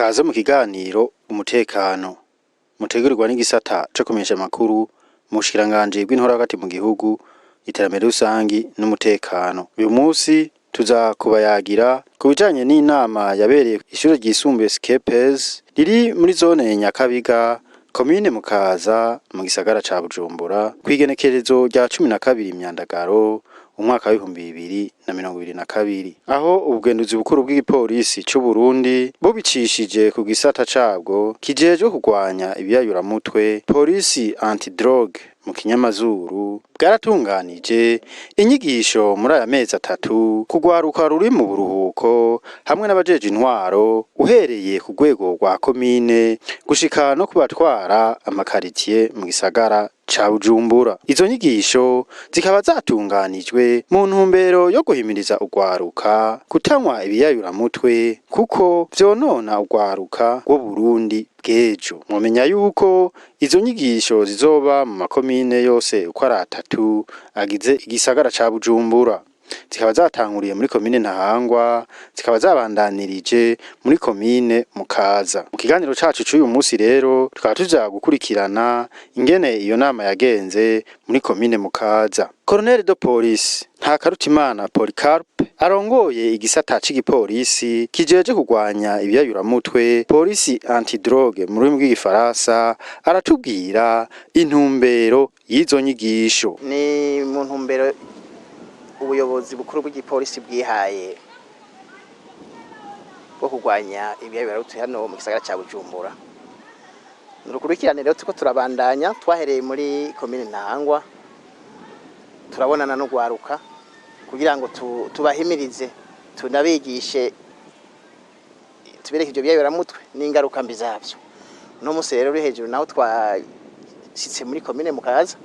Kaze mu kiganiro umutekano mutegurirwa n'igisata co kumenyesha amakuru mu bushikiranganji bw'intwaro hagati mu gihugu, iterambere rusangi n'umutekano. Uyu musi tuza kubayagira ku bijanye n'inama yabereye ishure ryisumbuye Skepes riri muri zone Nyakabiga, komine Mukaza, mu gisagara ca Bujumbura, kw'igenekerezo rya 12 Myandagaro umwaka w'2022, aho ubugenduzi bukuru bw'igipolisi c'u Burundi bubicishije ku gisata cabwo kijejwe kurwanya ibiyayuramutwe, police antidrogue mu kinyamazuru, bwaratunganije inyigisho muri aya mezi 3 kugwaruka ruri mu buruhuko hamwe n'abajeje intwaro, uhereye ku rwego rwa komine gushika no kubatwara amakaritiye mu gisagara ca Bujumbura. Izo nyigisho zikaba zatunganijwe mu ntumbero yo guhimiriza urwaruka kutanywa ibiyayuramutwe, kuko vyonona urwaruka rw'u Burundi bw'ejo. Mwomenya yuko izo nyigisho zizoba mu makomine yose uko ari atatu agize igisagara ca Bujumbura. Zikaba zatanguriye muri komine Ntahangwa, zikaba zabandanirije muri komine Mukaza. Mu kiganiro cacu c'uyu musi rero tukaba tuja gukurikirana ingene iyo nama yagenze muri komine Mukaza. Colonel de Police Ntakarutimana Polycarpe, arongoye igisata c'igipolisi kijeje kurwanya ibiyayuramutwe, police antidrogue mu rurimi rw'igifaransa, aratubwira intumbero y'izo nyigisho. Ni mu ntumbero ubuyobozi bukuru bw'igipolisi bwihaye bwo kurwanya ibiyayuramutwe hano mu gisagara ca Bujumbura. Ni urukurikirane rero turiko turabandanya. Twahereye muri komine Ntahangwa, turabonana n'urwaruka kugira ngo tubahimirize, tunabigishe, tubereke ivyo biyayuramutwe n'ingaruka mbi zavyo. Uno munsi rero uri hejuru naho twashitse muri komine Mukaza.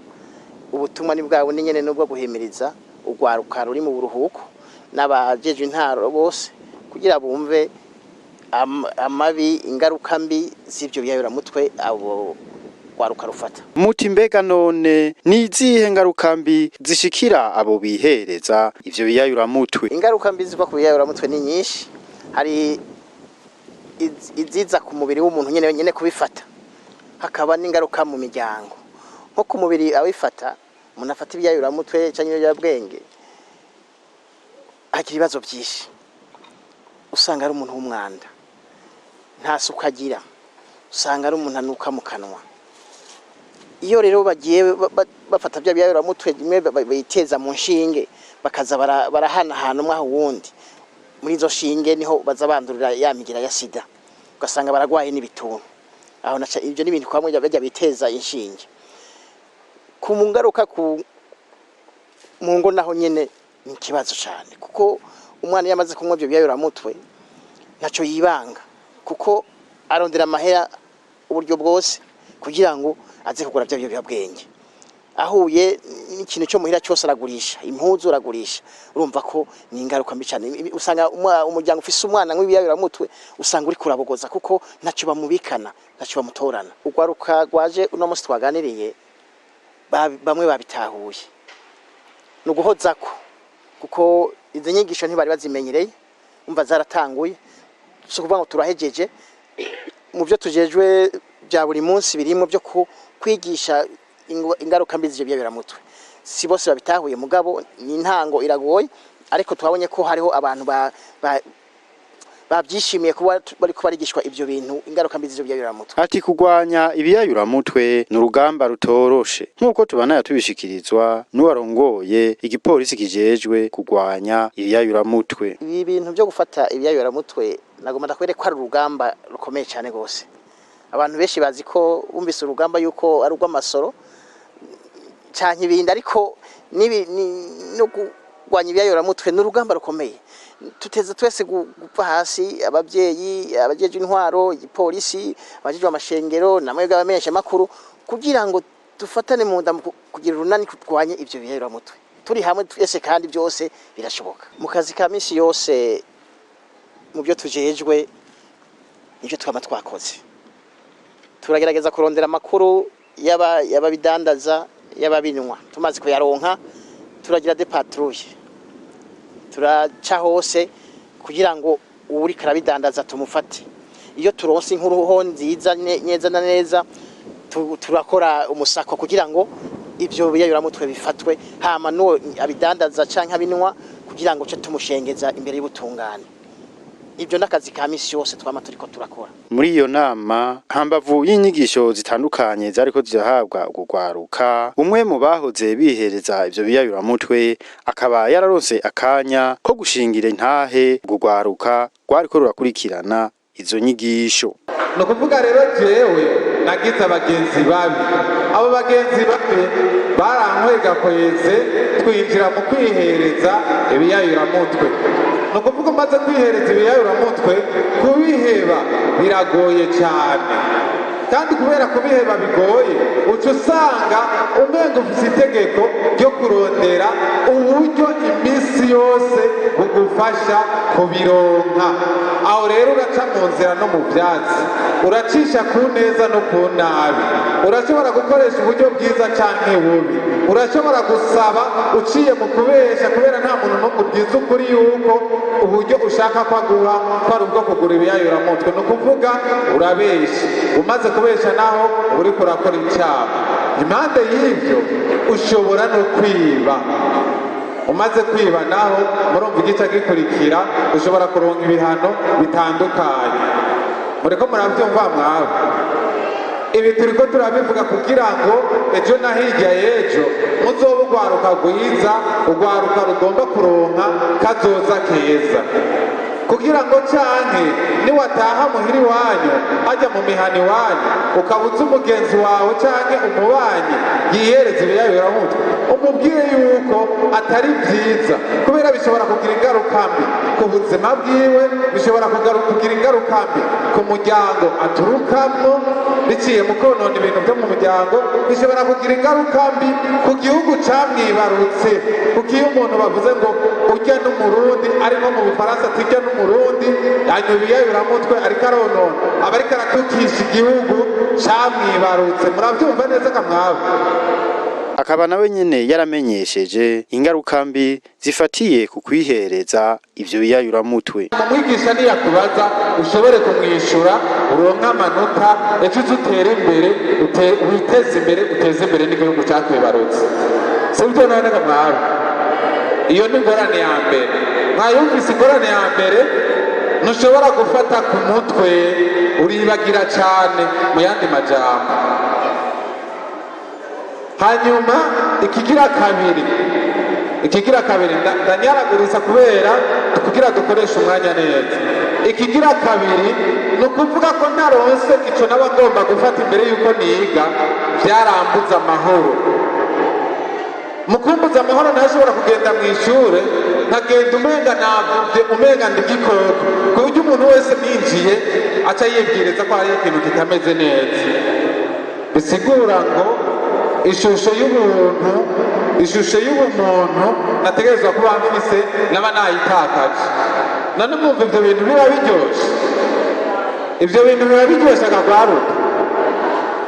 Ubutumwa ni bwa bundi nyene, nubwo guhimiriza urwaruka ruri mu buruhuko n'abajejwe intaro bose kugira bumve amabi, ingaruka mbi z'ivyo biyayuramutwe abo rwaruka rufata. Muti mbega none ni izihe ngaruka mbi zishikira abo bihereza ivyo biyayuramutwe? Ingaruka mbi ziva ku biyayuramutwe ni nyinshi. Hari iziza ku mubiri w'umuntu nyene nyene kubifata, hakaba n'ingaruka mu miryango. Nko ku mubiri awifata, umuntu afata ibiyayuramutwe canke ibiyobyabwenge agira ibibazo byinshi. Usanga ari umuntu w'umwanda, nta suku agira, usanga ari umuntu anuka mu kanwa. Iyo rero bagiye bafata bya biyayuramutwe bimwe biteza mu nshinge, bakaza barahanahana umwe aho uwundi, muri izo nshinge niho baza bandurira ya migira ya sida, ugasanga baragwaye n'ibituntu. Aho naca ibyo n'ibintu kwamwe bajya biteza inshinge. Ku ngaruka ku mu ngo naho nyene ni ikibazo cyane, kuko umwana iyo amaze kunywa ibyo biyayuramutwe ntacyo yibanga, kuko arondera amahera uburyo bwose kugira ngo aze kugura bya biyobyabwenge. Ahuye n'ikintu cyo muhira cyose aragurisha, impuzu aragurisha. Urumva ko ni ingaruka mbi cyane. Usanga umuryango ufise umwana nk'ibiyayuramutwe usanga uri kurabogoza, kuko ntacyo bamubikana, ntacyo bamutorana. Urwaruka rwaje uno munsi twaganiriye, bamwe babitahuye, ni uguhozako, kuko izi nyigisho ntibari bazimenyereye. Umva, zaratanguye, si ukuvuga ngo turahejeje. Mu byo tujejwe bya buri munsi birimo byo kwigisha ingaruka mbi z'ivyo biyayuramutwe. Si bose babitahuye, mugabo ni intango iragoye, ariko twabonye ko hariho abantu babyishimiye kuba bariko barigishwa ivyo bintu, ingaruka mbi z'ivyo biyayuramutwe. Ati kurwanya ibiyayuramutwe ni urugamba rutoroshe, nk'uko tubanaye tubishikirizwa n'uwarongoye igipolisi kijejwe kurwanya ibiyayuramutwe. Ibi bintu byo gufata ibiyayuramutwe, nagomba ndakwereka ko ari urugamba rukomeye cyane gose. Abantu benshi bazi ko bumvise urugamba yuko ari urw'amasoro canke ibindi, ariko no kurwanya ibiyayuramutwe ni urugamba rukomeye. Tuteza twese gupfa hasi: abavyeyi, abajejwe intwaro, igipolisi, abajejwe amashengero, namwe bw'abamenyeshamakuru, kugira ngo dufatane mu nda mu kugira urunani turwanye ivyo biyayuramutwe. Turi hamwe twese kandi byose birashoboka. Mu kazi ka misi yose, mu byo tujejwe, nivyo twama twakoze, turagerageza kurondera amakuru y'ababidandaza, y'ababinywa. Tumaze kuyaronka, turagira des patrouilles, turaca hose kugira ngo uwuriko arabidandaza tumufate. Iyo turonse inkuru ho nziza neza na neza, turakora umusako kugira ngo ivyo biyayuramutwe bifatwe, hama n'uwo abidandaza canke abinwa kugira ngo ce tumushengeza imbere y'ubutungane. Ibyo n'akazi ka misi yose twama turiko turakora. Muri iyo nama, hambavu y'inyigisho zitandukanye zariko zirahabwa urwo rwaruka, umwe mu bahoze bihereza ivyo biyayuramutwe akaba yararonse akanya ko gushingira intahe urwo rwaruka rwariko rurakurikirana izo nyigisho. Ni ukuvuga rero, jewe nagize abagenzi babi. Abo bagenzi babi barankwega kweze, twinjira mu kwihereza ibiyayuramutwe. Ni ukuvuga, umaze kwihereza ibiyayuramutwe, kubiheba biragoye cyane. Kandi kubera kubiheba bigoye, uca usanga umenga ufise itegeko ryo kurondera uburyo iminsi yose bugufasha kubironka. Aho rero uraca mu nzira no mu byatsi, uracisha ku neza no ku nabi, urashobora gukoresha uburyo bwiza canke bubi, urashobora gusaba uciye mu kubesha, kubera nta muntu n'umwe ubwiza ukuri yuko uburyo ushaka ko aguha ko ari ubwo kugura ibiyayuramutwe. Ni ukuvuga, urabesha. Umaze kubesha naho uba uriko urakora icyaha. Impande y'ibyo, ushobora no kwiba. Umaze kwiba naho, murumva igice gikurikira, ushobora kuronka ibihano bitandukanye. Muriko murabyumva mwawe? Ibi turiko turabivuga kugira ngo ejo na hirya y'ejo muzobe urwaruka rwiza, urwaruka rugomba kuronka kazoza keza, kugira ngo canke niwataha muhira iwanyu, hajya mu mihana iwanyu, ukaba uzi umugenzi wawe canke umubanyi yihereza ibiyayuramutwe, umubwire yuko atari byiza, kubera bishobora kugira ingaruka mbi ku buzima bwiwe, bishobora kugira ingaruka mbi ku muryango aturukamwo biciye mu konona ibintu byo mu muryango, bishobora kugira ingaruka mbi ku gihugu camwibarutse. Kuko iyo umuntu bavuze ngo urya n'Umurundi, ari nko mu Bufaransa ati urya n'Umurundi anywa ibiyayuramutwe, ariko aronona, aba ariko aratukisha igihugu camwibarutse. Muravyumva neza kamwaba? Akaba nawe nyene yaramenyesheje ingaruka mbi zifatiye ku kwihereza ivyo biyayuramutwe. Umwigisha niyakubaza, ushobore kumwishura, uronke amanota, ejo uze utere imbere, witeze imbere, uteze imbere n'igihugu cyakwibarutse. Sibyo none kamwaba? Iyo ni ingorane ya mbere. Mwayumvise? Ingorane ya mbere, ntushobora gufata ku mutwe, uribagira cyane, mu yandi majambo. Hanyuma ikigira kabiri, ndanyaraguriza kubera kugira dukoreshe umwanya neza. Ikigira kabiri ni ukuvuga ko ntaronse ico naba ngomba gufata imbere y'uko niga, byarambuza amahoro. Mu kumbuza amahoro, ntashobora kugenda mu ishure, nkagenda umenga navuvye, umenga ndi igikoko, ku buryo umuntu wese ninjiye aca yibwiriza ko hariho ikintu kitameze neza. Bisigura ngo ishusho y'ubuntu, ishusho y'ubumuntu nategerezwa kuba mfise, naba nayitakaje. None mwumva ivyo bintu biba biryoshe? Ivyo bintu biba biryoshe akagwaruka?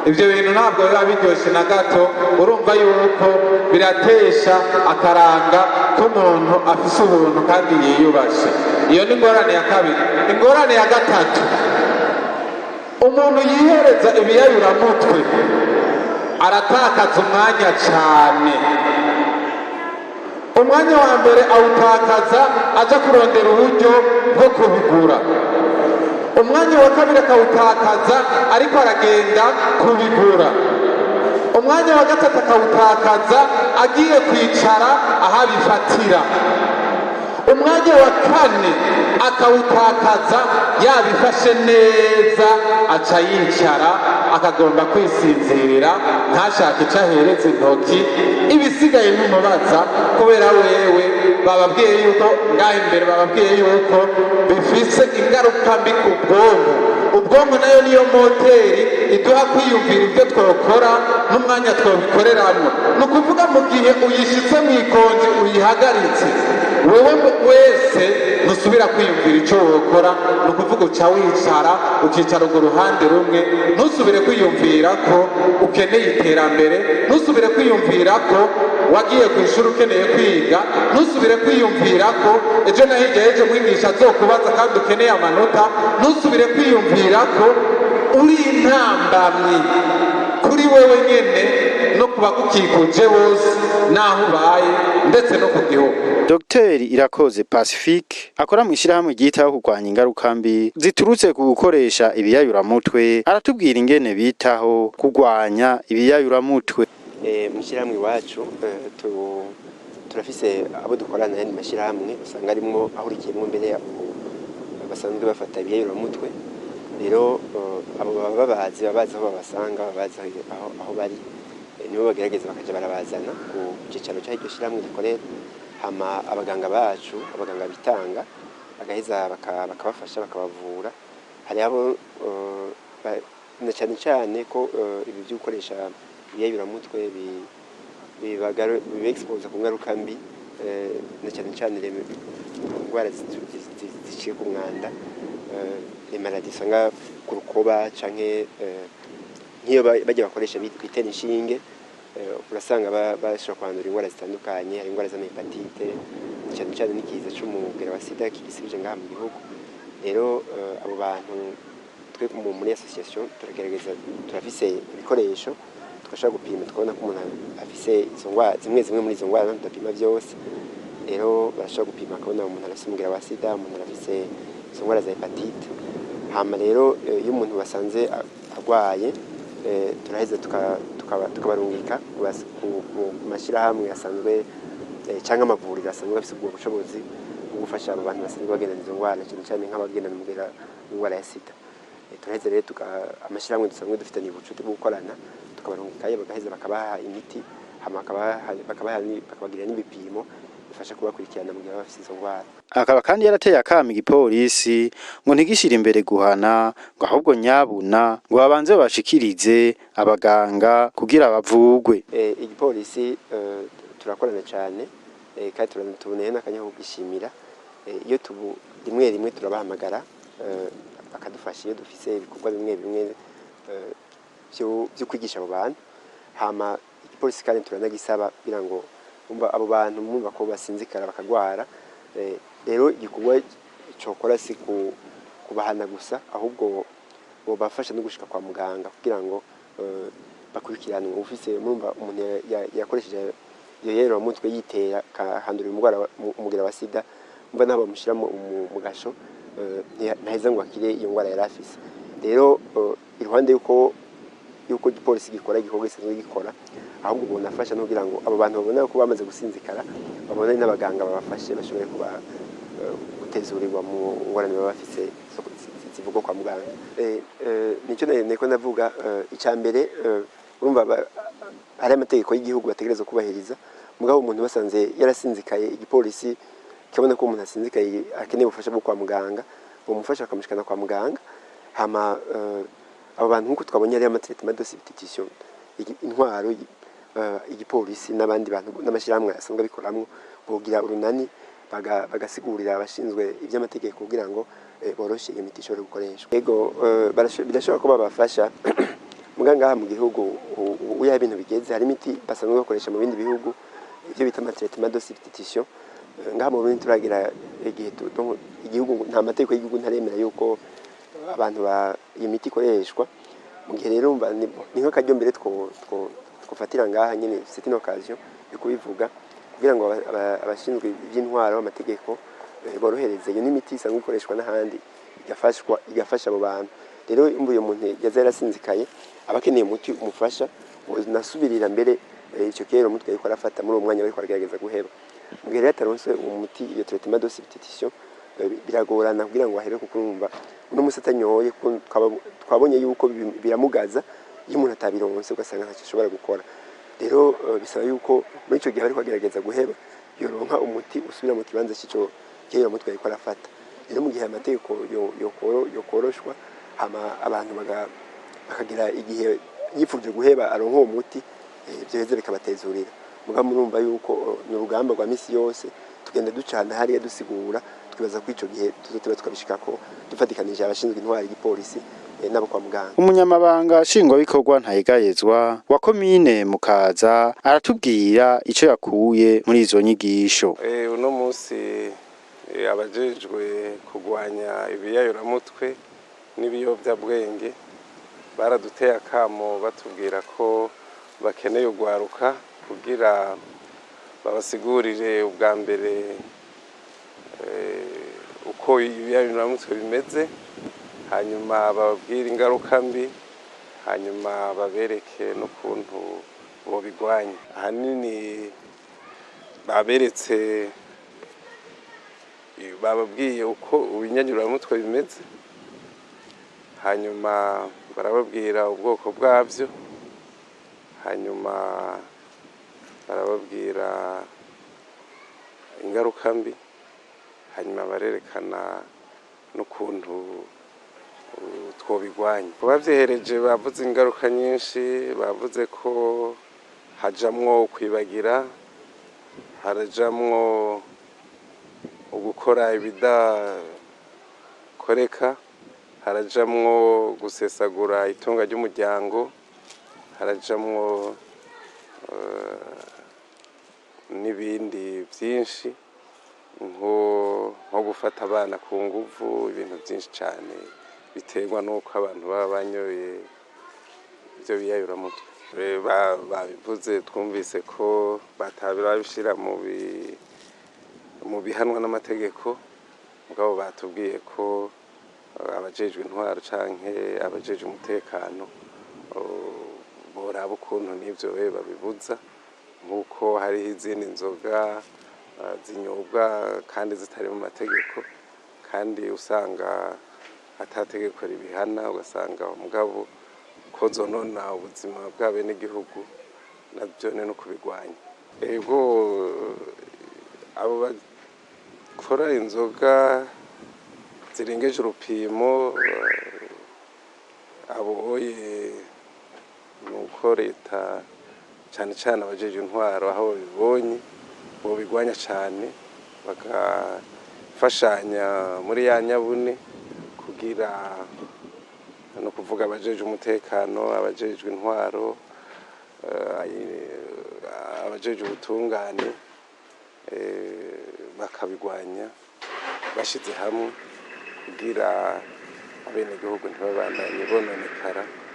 Ibyo bintu ntabwo biba biryoshe na gato. Urumva yuko biratesha akaranga k'umuntu afise ubuntu kandi yiyubashe. Iyo ni ingorane ya kabiri. Ingorane ya gatatu, umuntu yihereza ibiyayuramutwe aratakaza umwanya cyane. Umwanya wa mbere awutakaza aja kurondera uburyo bwo kubigura. Umwanya wa kabiri akawutakaza ariko aragenda kubigura. Umwanya wa gatatu akawutakaza agiye kwicara aho abifatira. Umwanya wa kane akawutakaza yabifashe neza, aca yicara akagomba kwisinzirira, ntashake icyo ahereza intoki. Ibisigaye ntumubaza, kubera wewe bababwiye yuko ngaho imbere, bababwiye yuko bifise ingaruka mbi ku bwonko. Ubwonko nayo niyo moteri iduha kwiyumvira ibyo twokora n'umwanya twobikoreramwo. Ni ukuvuga, mu gihe uyishitse mu ikonji, uyihagaritse, wewe wese ntusubira kwiyumvira icyo wokora. Ni ukuvuga, uca wicara, ukicara urwo ruhande rumwe, ntusubire kwiyumvira ko ukeneye iterambere, ntusubire kwiyumvira ko Wagiye ku ishuri ukeneye kwiga, ntusubire kwiyumvira ko ejo na hirya y'ejo mwigisha azokubaza kandi ukeneye amanota. Ntusubire kwiyumvira ko uri intambamyi kuri wewe nyene no ku bagukikuje bose n'aho ubaye, ndetse no ku gihugu. Dr Irakoze Pacifique akora mu ishyirahamwe ryitaho kurwanya ingaruka mbi ziturutse ku gukoresha ibiyayuramutwe, aratubwira ingene bitaho kurwanya ibiyayuramutwe. Mu ishyirahamwe iwacu turafise abo dukorana n'ayandi mashyirahamwe, usanga arimwo ahurikiyemwo mbere abo basanzwe bafata ibiyayuramutwe. Rero abo baba babazi, baba bazi aho babasanga, baba bazi aho bari. Nibo bagerageza bakaja barabazana ku cicaro c'aho iryo shyirahamwe rikorera, hama abaganga bacu, abaganga bitanga, bagaheza bakabafasha, bakabavura. Hari abo na cyane cyane ko ibi byo gukoresha ibiyayuramutwe biba expose ku ngaruka mbi, na cyane cyane indwara ziciye ku mwanda, les maladies usanga ku rukoba, canke nk'iyo bajya bakoresha bitera inshinge, urasanga bashobora kwandura indwara zitandukanye. Hari indwara z'ama hépatite, cyane cyane n'ikiza c'umugera wa sida kigisibije ngaha mu gihugu. Rero abo bantu twe muri association turagerageza, turafise ibikoresho tugashobora gupima, tukabona ko umuntu afise izo ndwara, zimwe zimwe muri izo ndwara. Tudapima byose. Rero barashobora gupima akabona umuntu arafise umugera wa sida, umuntu arafise izo ndwara za hépatite. Hama rero iyo umuntu basanze agwaye, turaheza tukabarungika ku mashyirahamwe asanzwe canke amavuriro asanzwe afise ubwo bushobozi bwo gufasha abo bantu basanzwe bagendana izo ndwara, cyane cyane nk'abagendana umugera w'indwara ya sida. Turaheza rero amashyirahamwe dusanzwe dufitaniye ubucuti bwo gukorana, tukabarungikayo, bagaheza bakabaha imiti, hama bakabagirira n'ibipimo bifasha kubakurikirana mu gihe baba bafise izo ndwara. Akaba kandi yarateye akamo igipolisi ngo ntigishire imbere guhana, ngo ahubwo nyabuna ngo babanze babashikirize abaganga kugira bavugwe. Igipolisi turakorana cyane, kandi tuboneye n'akanya ko kugishimira. Iyo tubu rimwe rimwe turabahamagara, bakadufasha iyo dufise ibikorwa bimwe bimwe byo kwigisha abo bantu. Hama igipolisi kandi turanagisaba kugira ngo umva abo bantu mwumva ko basinzikara bakagwara, rero igikorwa cokora si kubahana gusa, ahubwo bobafasha no gushika kwa muganga kugira ngo bakurikiranwe. Ufise, murumva, umuntu yakoresheje iyo yero mutwe yitera akahandura umugera wa sida, umva naho bamushyira mu gasho, ntaheza ngo akire iyo ndwara yari afise. Rero iruhande yuko igipolisi gikora igikorwa gisanzwe gikora, ahubwo bonafasha no kugira ngo abo bantu babona ko bamaze gusinzikara babone n'abaganga babafashe, bashobore kuba gutezurirwa mu ngorane baba bafise zivugwa kwa muganga. Nicyo niko ndavuga. Icya mbere, urumva hari amategeko y'igihugu bategerezwa kubahiriza. Mugabo umuntu basanze yarasinzikaye, igipolisi kibona ko umuntu asinzikaye akeneye ubufasha bwo kwa muganga, bamufasha bakamushikana kwa muganga. Hama abo bantu, nk'uko twabonye hariyo ama traitement de substitution, intwaro, igipolisi n'abandi bantu n'amashyirahamwe asanzwe abikoramwo bogira urunani, bagasigurira abashinzwe iby'amategeko kugira ngo boroshe iyo miti ishobore gukoreshwa. Yego, birashobora ko babafasha. Muga ngaha mu gihugu uya ibintu bigeze, hari imiti basanzwe bakoresha mu bindi bihugu, ibyo bita ama traitement de substitution. Ngaha mu Burundi turagira igihe donc igihugu, nta mategeko y'igihugu ntaremera yuko abantu ba iyo miti ikoreshwa. Mu gihe rero umva ni nk'akaryo mbere twofatira ngaha nyene, c'est une occasion yo kubivuga kugira ngo abashinzwe iby'intwaro, amategeko, borohereze iyo n'imiti isanzwe ikoreshwa n'ahandi, igafashwa, igafasha abo bantu. Rero umva uyo muntu yaza yarasinzikaye aba akeneye umuti umufasha nasubirira mbere ico kero umutwe ariko arafata muri uwo mwanya bariko aragerageza guheba. Mu gihe rero ataronse uwo muti, iyo traitement de substitution, biragorana kugira ngo ahebe, kuko urumva uno musi atanyoye, kuko twabonye yuko biramugaza iyo umuntu atabironse, ugasanga ntacyo ashobora gukora. Rero bisaba yuko muri ico gihe ariko agerageza guheba yoronka umuti usubira mu kibanza c'ico kero mutwe ariko arafata. Rero mu gihe amategeko yokoroshwa, hama abantu bakagira igihe yifuje guheba aronka uwo muti, vyoheza bikabatezurira. Mugabo murumva yuko ni urugamba rwa misi yose, tugenda ducana hariya dusigura, twibaza ko ico gihe tuzotiba tukabishikako dufatikanije abashinzwe intwari, igipolisi. nabo kwa muganga. Umunyamabanga nshingwabikorwa Ntayegayezwa wa komine Mukaza aratubwira ico yakuye muri izo nyigisho. Uno munsi abajejwe kugwanya ibiyayuramutwe n'ibiyovyabwenge baraduteye akamo, batubwira ko bakeneye ugwaruka kugira babasigurire ubwa mbere uko ibiyayuramutwe bimeze, hanyuma bababwire ingaruka mbi, hanyuma babereke n'ukuntu bobigwanya. Ahanini baberetse, bababwiye uko ibinyanyuramutwe bimeze, hanyuma barababwira ubwoko bwabyo, hanyuma barababwira ingaruka mbi, hanyuma barerekana n'ukuntu twobigwanya. Babyihereje bavuze ingaruka nyinshi, bavuze ko hajamwo kwibagira, harajamwo ugukora ibidakoreka, harajamwo gusesagura itunga ry'umuryango, harajamwo n'ibindi byinshi nko gufata abana ku nguvu, ibintu byinshi cyane biterwa n'uko abantu baba banyoye ibyo biyayuramutwe. Babivuze, twumvise ko batabira mu bihanwa n'amategeko, mugabo batubwiye ko abajejwe intwaro canke abajejwe umutekano boraba ukuntu n'ivyo babibuza, nk'uko hariho izindi nzoga zinyobwa kandi zitari mu mategeko, kandi usanga atategeko ribihana, ugasanga mugabo ko zonona ubuzima bw'abenegihugu, nabyo ni no kubigwanya. Ego, abo bakora inzoga zirengeje urupimo, abo oye ni uko leta, cyane cyane abajeje intwaro, aho babibonye bobigwanya cyane, bagafashanya muri ya nyabune, kugira no kuvuga abajeje umutekano, abajejwe intwaro, abajeje ubutungane, bakabigwanya bashize hamwe, kugira abenegihugu ntibabandanye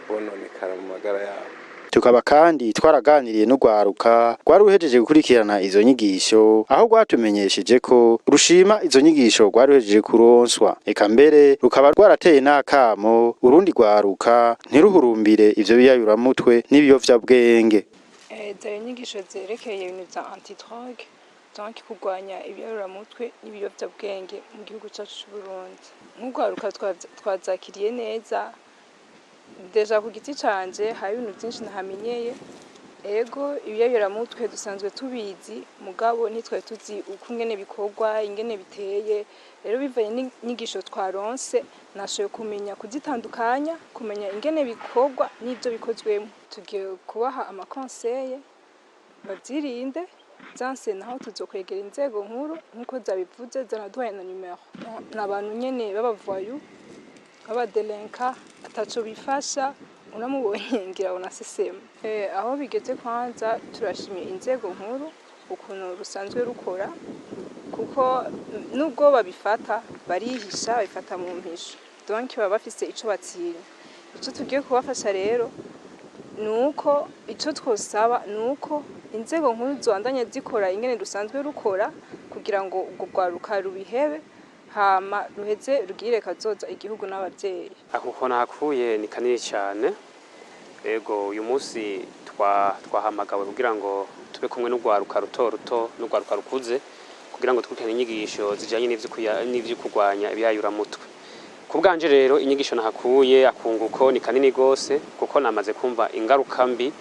bononekara mu magara yabo. Tukaba kandi twaraganiriye n'urwaruka rwari ruhejeje gukurikirana izo nyigisho, aho rwatumenyesheje ko rushima izo nyigisho rwari ruhejeje kuronswa, eka mbere rukaba rwarateye n'akamo urundi rwaruka ntiruhurumbire ivyo biyayuramutwe n'ibiyovyabwenge. Zari inyigisho zerekeye ibintu vya antidrogue, donc kurwanya ibiyayuramutwe n'ibiyovyabwenge mu gihugu cacu c'Uburundi. Nk'urwaruka twazakiriye neza. Déjà ku giti canje hari ibintu vyinshi nahamenyeye. Ego, ibiyayuramutwe dusanzwe tubizi, mugabo ntitwari tuzi uko ingene bikorwa, ingene biteye. Rero bivanye n'inyigisho twaronse, nashoboye kumenya kuzitandukanya, kumenya ingene bikorwa n'ivyo bikozwemo. Tugiye kubaha ama conseils bavyirinde, vyanse naho tuzokwegera inzego nkuru nkuko zabivuze, zanaduhaye na numero. Ni abantu nyene b'aba voyous, b'aba délinquants, ataco bifasha, unamubonye ngira unasesema. Aho bigeze, kwanza turashimiye inzego nkuru ukuntu rusanzwe rukora, kuko nubwo babifata barihisha, babifata mu mpisho, donc baba bafise ico batinya. Ico tugiye kubafasha rero nuko ico twosaba nuko inzego nkuru zobandanya zikora ingene rusanzwe rukora, kugira ngo urwo rwaruka rubihebe, hama ruheze rugirire kazoza igihugu n'abavyeyi. Ako nahakuye ni kanini cyane. Ego, uyu munsi twahamagawe kugira ngo tube kumwe n'urwaruka ruto ruto n'urwaruka rukuze, kugira ngo twirukane inyigisho zijanye n'ivyo kurwanya ibiyayuramutwe. Ku bwanje rero, inyigisho nahakuye, akunguko ni kanini gose, kuko namaze kumva ingaruka mbi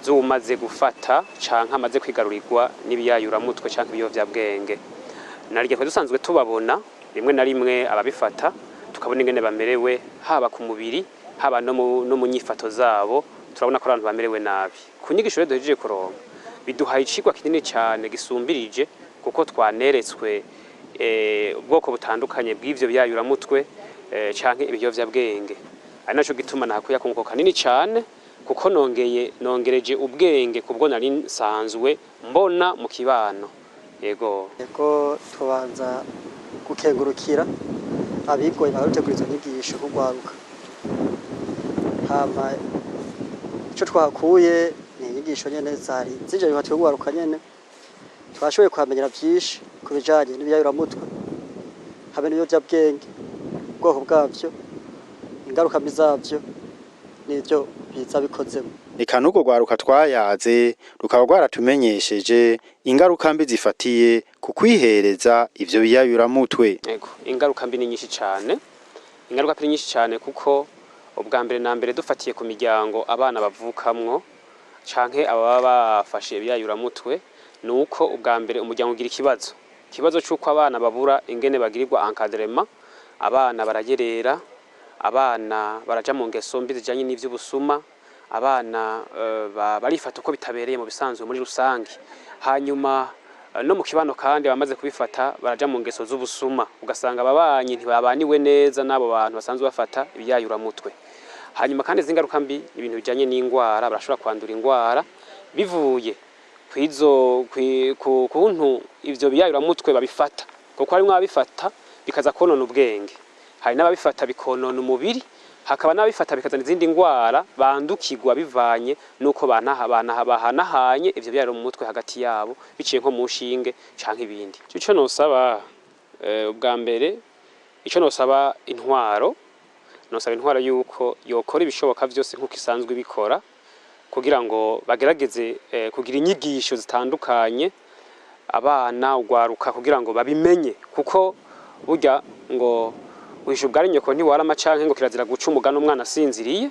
z'umaze gufata canke amaze kwigarurirwa n'ibiyayuramutwe canke ibiyovyabwenge. Naryo twari dusanzwe tubabona rimwe na rimwe ababifata, tukabona ingene bamerewe, haba ku mubiri, haba no mu nyifato zabo, turabona ko abantu bamerewe nabi. Ku nyigisho rero duhejeje kuronka, biduhaye icigwa kinini cyane gisumbirije, kuko twaneretswe ubwoko butandukanye bw'ivyo biyayuramutwe canke ibiyovyabwenge. Ari naco gituma nahakuye akunguko kanini cane, kuko nongeye nongereje ubwenge kubwo nari nsanzwe mbona mu kibano. Yego. Ego, tubanza gukengurukira abigoye bakadutegura izo nyigisho kugwaruka. Hama ico twahakuye ni inyigisho nyene zari zije bifatiye kugwaruka nyene. Twashoboye kuhamenyera vyinshi ku bijanye n'ibiyayuramutwe hamwe n'ibiyovyabwenge, ubwoko bwavyo, ingaruka mbi zavyo n'ivyo biza bikozemo. Eka n'urwo rwaruka twayaze rukaba rwaratumenyesheje ingaruka mbi zifatiye ku kwihereza ivyo biyayuramutwe. Ego, ingaruka mbi ni nyinshi cane. Ingaruka mbi ni nyinshi cane kuko ubwa mbere na mbere dufatiye ku miryango abana bavukamwo canke ababa bafashe ibiyayuramutwe, ni uko ubwa mbere umuryango ugira ikibazo c'uko abana babura ingene bagirirwa encadrement. Abana barayerera, abana baraja mu ngeso mbi zijanye n'ivy'ubusuma, abana barifata uko bitabereye mu bisanzwe muri rusange. Hanyuma no mu kibano kandi abamaze kubifata baraja mu ngeso z'ubusuma, ugasanga ababanyi ntibabaniwe neza n'abo bantu basanzwe bafata ibiyayuramutwe. Hanyuma kandi izi ngaruka mbi, ibintu bijanye n'ingwara, barashobora kwandura ingwara bivuye kwizo ku kuntu ivyo biyayuramutwe babifata, kuko harimwo ababifata bikaza konona ubwenge, hari n'ababifata bikonona umubiri, hakaba n'ababifata bikazana izindi ngwara bandukirwa bivanye n'uko bahanahanye ivyo biyayura mu mutwe hagati yabo biciye nko mu nshinge canke ibindi. Ico nosaba, ubwa mbere ico nosaba intwaro, nosaba intwaro yuko yokora ibishoboka vyose nk'uko isanzwe ibikora kugira ngo bagerageze kugira inyigisho zitandukanye abana, ugwaruka, kugira ngo babimenye, kuko burya ngo uhisha ubwari nyoko ntiwarama, canke ngo kirazira guca umugani umwana asinziriye.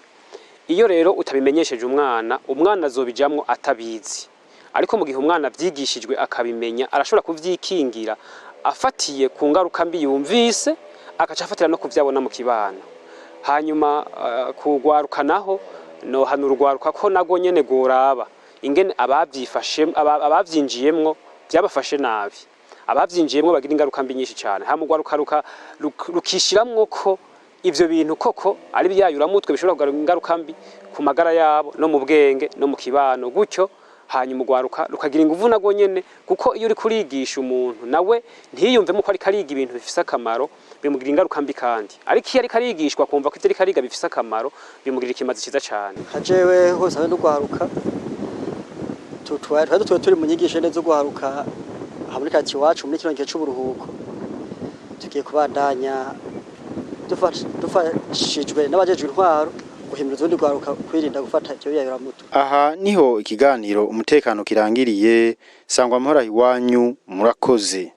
Iyo rero utabimenyesheje umwana, umwana azobijamwo atabizi. Ariko mu gihe umwana avyigishijwe akabimenya, arashobora kuvyikingira afatiye ku ngaruka mbi yumvise, agaca afatira no kuvyabona mu kibano. Hanyuma kugwaruka naho, nohanura urwaruka ko nago nyene goraba ingene abavyifashe, abavyinjiyemwo byabafashe nabi, abavyinjiyemwo bagira ingaruka mbi nyinshi cane. Hama urwaruka rukishiramwo ko ivyo bintu koko ari biyayuramutwe bishobora kugira ingaruka mbi ku magara yabo no mu bwenge no mu kibano gutyo. Hanyuma urwaruka rukagira inguvu nago nyene, kuko iyo uriko urigisha umuntu nawe ntiyumvemo ko ariko ariga ibintu bifise akamaro, bimugira ingaruka mbi. Kandi ariko iyo ariko arigishwa akumva ko ivyo ariko ariga bifise akamaro, bimugira ikimazi ciza cane. Nka jewe hose hamwe n'urwaruka twari dutuye turi mu nyigisho neza z'urwaruka aha muri karitsiye iwacu. Muri kino gihe c'uburuhuko tugiye kubandanya dufashijwe n'abajejwe intwaro guhimiriza urundi rwaruka kwirinda gufata ivyo biyayuramutwe. Aha niho ikiganiro umutekano kirangiriye. Sangwa amahoro iwanyu, murakoze.